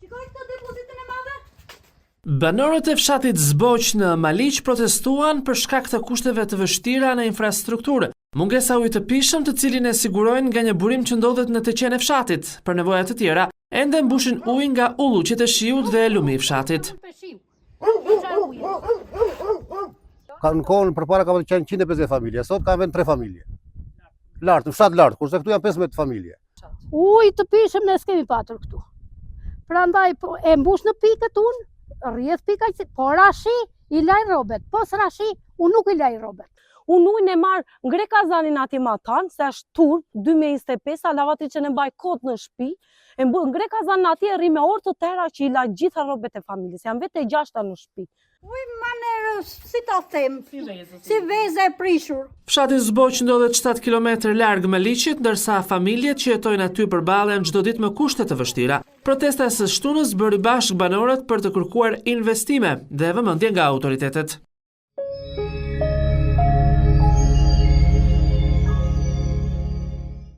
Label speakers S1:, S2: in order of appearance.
S1: Shikoj këtë depozitën e madhe?
S2: Banorët e fshatit Zboq në Maliq protestuan për shkak të kushteve të vështira në infrastrukturë. Mungesa e ujit të pijshëm, të cilin e sigurojnë nga një burim që ndodhet në teqenë e fshatit, për nevoja të tjera, ende mbushin ujë nga ulluqet e shiut dhe lumi i fshatit.
S3: Ka në kohën përpara ka qenë 150 familje, sot ka vetëm 3 familje. Lart, në fshat lart, kurse këtu janë 15 familje.
S4: Ujë të pijshëm ne s'kemi patur këtu. Prandaj po, e mbush në pikët unë, rrjedh pika që po ra shi, i laj rrobet. Po s'ra shi, unë nuk i laj rrobet.
S5: Unë ujin e marr, ngre kazanin atje matanë, se është turp, 2025, salavati që ne mbaj kot në shtëpi, e mbu, ngre kazanin atje e rri me orë të tëra që i la gjitha rrobet e familjes, janë vetë e gjashta në shtëpi.
S1: Manerë, si ta them, si veza e prishur.
S2: Fshati Zboq ndodhet 7 kilometër larg Maliqit, ndërsa familjet që jetojnë aty përballen çdo ditë me kushte të vështira. Protesta e së shtunës bëri bashkë banorët për të kërkuar investime dhe vëmendje nga autoritetet.